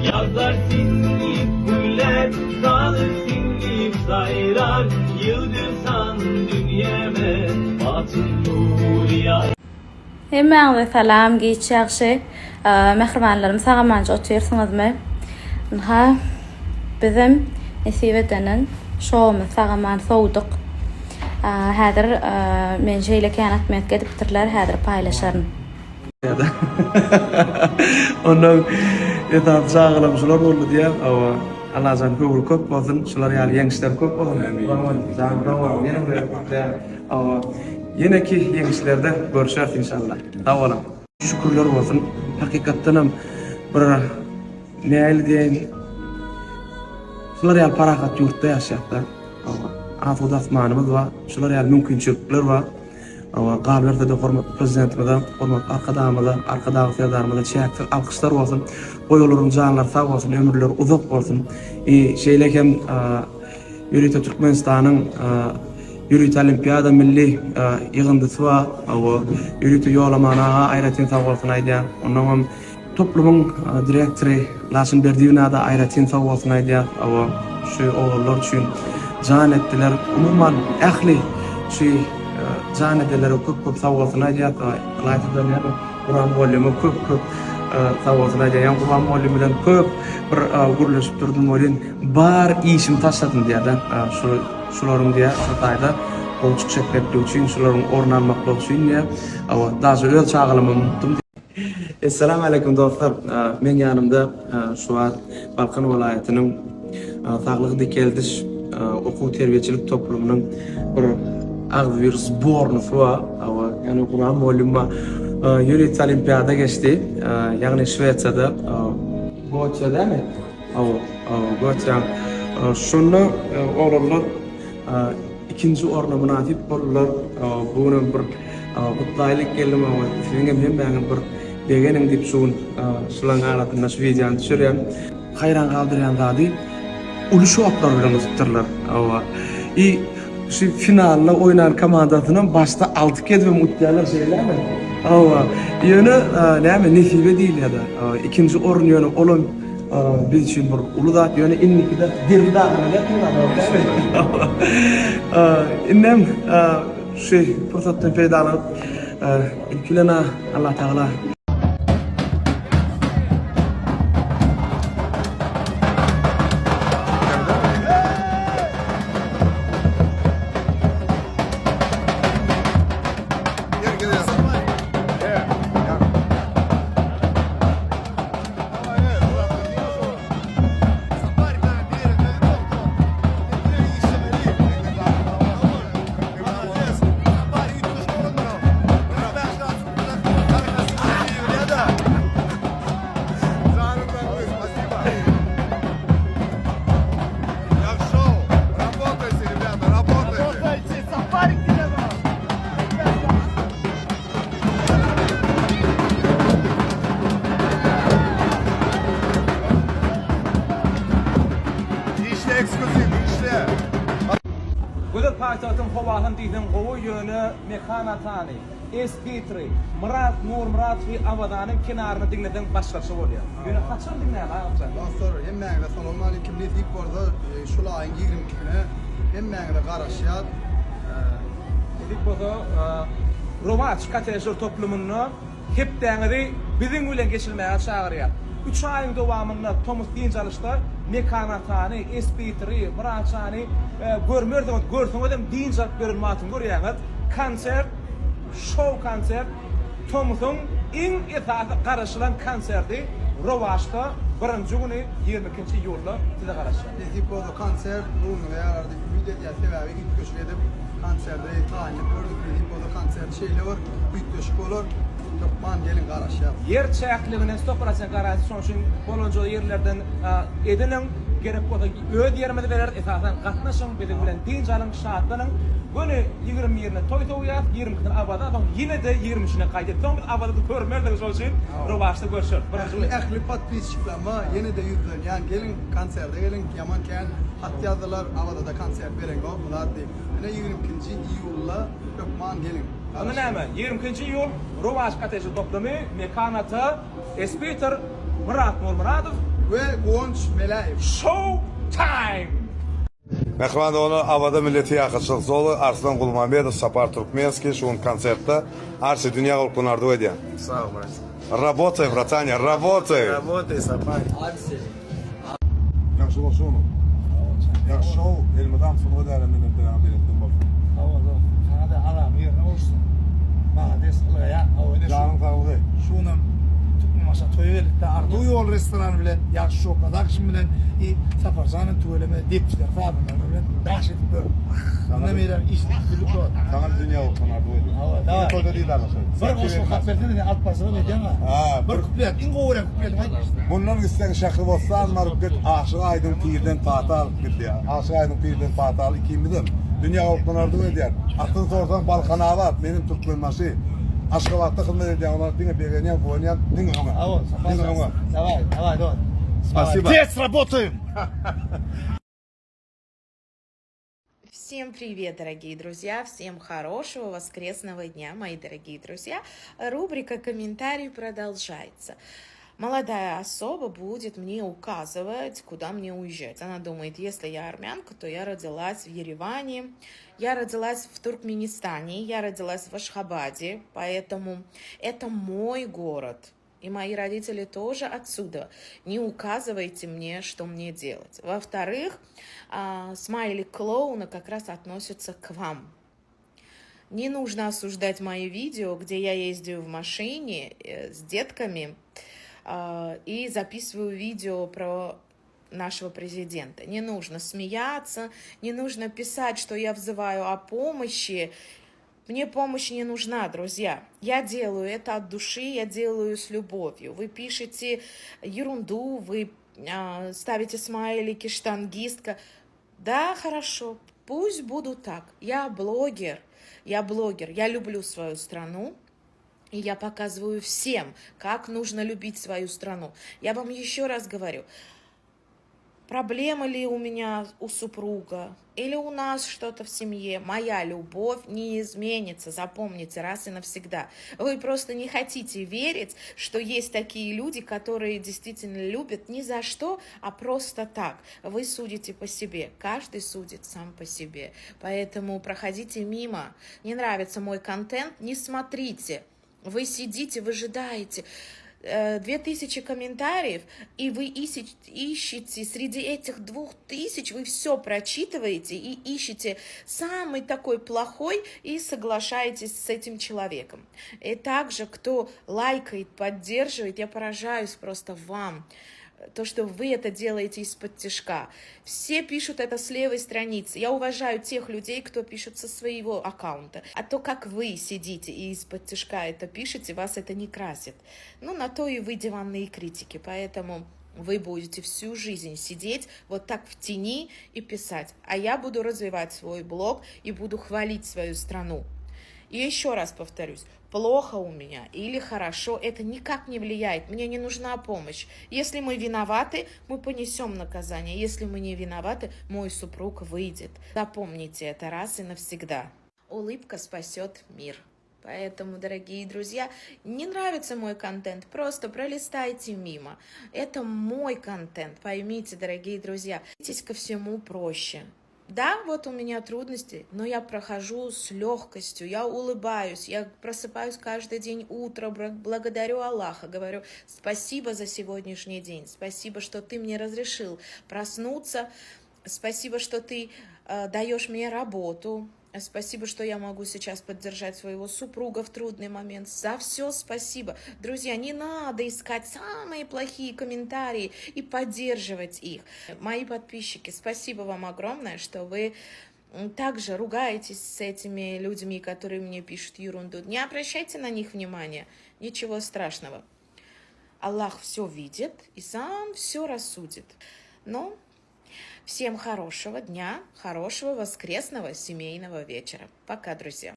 Yazlar sinip güller, kalır sinip sayrar Yıldızsan dünyeme, batın nur yar Hemmäňize salam, giç ýagşy. Mähribanlarym sag-amanja otyrsyňyzmy? Ynha, bizem nesip edenden şowumyzy sag-aman sowduk. Häzir men şeýle kän otmetka edipdirler, häzir paýlaşaryn. Ondan esasy çagalarym şular boldy diýýär. Hawa, Allajan höwri köp bolsun, şular ýaly ýeňişler köp bolsun. Janyň sag bolsun, ýene bir gezek. Hawa, ýeneki ýeňişlerde görşeris inşallah. Sag boluň. Şükürler bolsun. Hakykatdanam bir nähili diýeýin, şular ýaly parahat ýurtda ýaşaýas-da. Hawa, asuda asmanymyz bar, şular ýaly mümkinçilikler bar. Hawa, galyberse-de hormatly Prezidentimize, hormatly Arkadagymyza, Arkadagly Serdarymyza çäksiz alkyşlar bolsun. Goý olaryň janlary sag bolsun, ömürleri uzak bolsun. I şeýle hem ýörite Türkmenistanyň ýörite olimpiada milli ýygyndysy bar. Hawa, ýörite Ýolaman aga aýratyn sag bolsun aýdýan. Onnoňam Toplumyň direktory Laçyn Berdiýewnada aýratyn sag bolsun aýdýas. Hawa, şu oglanlar üçin jan etdiler. Umuman, ähli şu jan edenlere köp-köp sag bolsun aýdýas. Ylaýta-da näme, Gurban mugallyma köp-köp sag bolsun aýdýan. Ýa Gurban mugallym bilen köp bir gürleşip durdum welin, bar işimi taşladym diýýär-de. Şu şularyň diýýär, şu taýda gowy çykyş etmeklik üçin, şularyň orun almaklygy üçin diýýär. Hawa, daže öz çagalamam unutdym. Essalamu aleýkum dostlar. Meň ýanymda şu wagt Balkan welaýatynyň Saglygy dikeldiş okuw-terbiýeçilik toplumynyň bir agzybir zbornysy bar. Hawa, ýagny Gurban mugallym bar. Ýörite olimpiada geçdi. Ýagny Şwesiýada. Gotiýa dälmi? Hawa, Gotiýa. Şonda oglanlar Ikinji orna mynasyp boldular. Bu günem bir gutlaýlyk geldim oňa. Siziňem hemmäňiz bir begeniň diýip şu gün şularyň arasynda şu wideony düşürýän. Haýran galdyrýan zady uly şotlar bilen utupdyrlar. Hawa. I şu finalda oýnan komandasynam başda alty gezibem utýarlar şeýlemi? Hawa. Ýöne näme nesibe diýilýär-de. Ikinji orun ýöne olam Biz üçin bir uly zat, ýöne indikide derbi dagyn edersiň Indem şu pursatdan peýdalanyp, ilki bilen Allah Tagala Gözel paýtagtyň howasam diýseň gowy ýöne Mekan atany, Espitri, Myrat Nurmyradowy Awazanyň kenaryny diňleseň başgaça bolýar. Ýöne haçan diňläli agamjan? Dostlar hemmäňize salowmalikim nesip bolsa şul aýyň 22 sine hemmäňize garaşýas. Nesip bolsa Rowaç kottejler toplumynda hepdäňizi biziň bilen geçirmäge çagyrýar. Üç aýyň dowamynda tomus dynç alyşda Mekan atany, Espitri, Myrat şany görmersiňiz, görseňizem dynç alyp ýören wagtyny görýäňiz. Konsert, şou konsert, tomusyň iň esasy garaşylan konserti Rowaçda birinji güni 22-nji iýulda size garaşýar. Nesip bolsa konsert göwnüňize ýarar diýip ümit edýäs sebäbi üýtgeşik edip konserdi taýynlap gördük nesip bolsa konsert şeýle bir üýtgeşik bolar hökman geliň garaşýas. Ýer çäkligine sto prosent garantiýa şonuň üçin bolanja ýerlerden ediniň gerek bolsa öz ýerimizi bereris esasan gatnaşyň biziň bilen dynç alyň şatlanyň göni 21-ine toý sowýas 22-sine Awaza soň ýene-de 23-ine gaýdýas soň biz Awazada görmerdik şonuň üçin Rowaçda görşeris birinji Ähli ähli podpisçiklama ýene-de ýüzlenýän geliň konserde geliň ýaman kän hat ýazdylar Awazada konsert bereňok zat diýip ine 22-nji iýulda hökman geliň Onda näme 22-nji iýul Rowaç kottejli toplumy Mekan ata Espiter Myrat Nurmyradow. We Guwanç Meläýew. Show time! Mähriban doganlar Awaza milli syýahatçylyk zoly Arslan Gulmambedow Sapar Turkmenskiý şu gün konsertde Arsi dünýä gurpluny arzuw edýän. Sag bol. Rabotaý bratanya rabotaý. Rabotaý Sapar. Arsi. Ýagşy bolsun. Ýagşy şow elmydam sungat äleminden peýdalan belentden bolsun. Sag bol dost. Saňa-da Allanyň ýerine bolsun. Malades ylgaýaň. Hawa ine şu. Janyň saglygy. Şu günem Türkmenbaşa toýa geldik-de Arzuw ýol restorany bilen Ýagşy şow production bilen i Saparjan hem tüweleme depçiler sazandalar bilen daş edip gör. Mundan beýläk işde üstünlik dost. Saňa dünýä bolsun arzuw edýän. Hawa daway. Toýda didarlaşaýyk. Bir goşgy okap bersene sen alyp barjagam edýäň-a. Ha, Bir kuplet, iň gowy görýän kupletiňi aýt. Mundan gitseň Şähribossan baryp git, Aşyk Aýdyň pirden pata alyp git diýýär. Aşyk Aýdyň pirden pata al ikimizem dünýä bolsun arzuw edýän. Aslyny sorsaň Balkanabat, menem Türkmenbaşy. Aşgabatda hyzmat edýän olar diňe begenýän, guwanýan, diňe öňe. Sag bol, Sapar Diňe öňe. Daway, daway dost. Spasiba. Tez работаем! Всем привет, дорогие друзья, всем хорошего воскресного дня, мои дорогие друзья. Рубрика «Комментарий» продолжается. Молодая особа будет мне указывать, куда мне уезжать. Она думает, если я армянка, то я родилась в Ереване, я родилась в Туркменистане, я родилась в Ашхабаде, поэтому это мой город. И мои родители тоже отсюда. Не указывайте мне, что мне делать. Во-вторых, а, смайлик клоуна как раз относится к вам. Не нужно осуждать мои видео, где я ездю в машине э, с детками а, и записываю видео про нашего президента. Не нужно смеяться, не нужно писать, что я взываю о помощи. Мне помощь не нужна, друзья. Я делаю это от души, я делаю с любовью. Вы пишете ерунду, вы э, ставите смайлики, штангистка. Да, хорошо, пусть буду так. Я блогер, я блогер, я люблю свою страну. И я показываю всем, как нужно любить свою страну. Я вам еще раз говорю, проблемы ли у меня у супруга или у нас что-то в семье, моя любовь не изменится, запомните раз и навсегда. Вы просто не хотите верить, что есть такие люди, которые действительно любят не за что, а просто так. Вы судите по себе, каждый судит сам по себе. Поэтому проходите мимо. Не нравится мой контент, не смотрите. Вы сидите, выжидаете. 2000 э, комментариев, и вы ищете среди этих 2000, вы все прочитываете и ищете самый такой плохой и соглашаетесь с этим человеком. И также, кто лайкает, поддерживает, я поражаюсь просто вам то, что вы это делаете из-под тишка. Все пишут это с левой страницы. Я уважаю тех людей, кто пишет со своего аккаунта. А то, как вы сидите и из-под тишка это пишете, вас это не красит. Ну, на то и вы диванные критики. Поэтому вы будете всю жизнь сидеть вот так в тени и писать. А я буду развивать свой блог и буду хвалить свою страну. И еще раз повторюсь, плохо у меня или хорошо, это никак не влияет, мне не нужна помощь. Если мы виноваты, мы понесем наказание. Если мы не виноваты, мой супруг выйдет. Запомните это раз и навсегда. Улыбка спасет мир. Поэтому, дорогие друзья, не нравится мой контент, просто пролистайте мимо. Это мой контент, поймите, дорогие друзья. Относитесь ко всему проще. Да, вот у меня трудности, но я прохожу с легкостью, я улыбаюсь, я просыпаюсь каждый день утром, благодарю Аллаха, говорю спасибо за сегодняшний день, спасибо, что ты мне разрешил проснуться, спасибо, что ты э, даешь мне работу, Спасибо, что я могу сейчас поддержать своего супруга в трудный момент. За все спасибо. Друзья, не надо искать самые плохие комментарии и поддерживать их. Мои подписчики, спасибо вам огромное, что вы также ругаетесь с этими людьми, которые мне пишут ерунду. Не обращайте на них внимания. Ничего страшного. Аллах все видит и сам все рассудит. Но Всем хорошего дня, хорошего воскресного семейного вечера. Пока, друзья.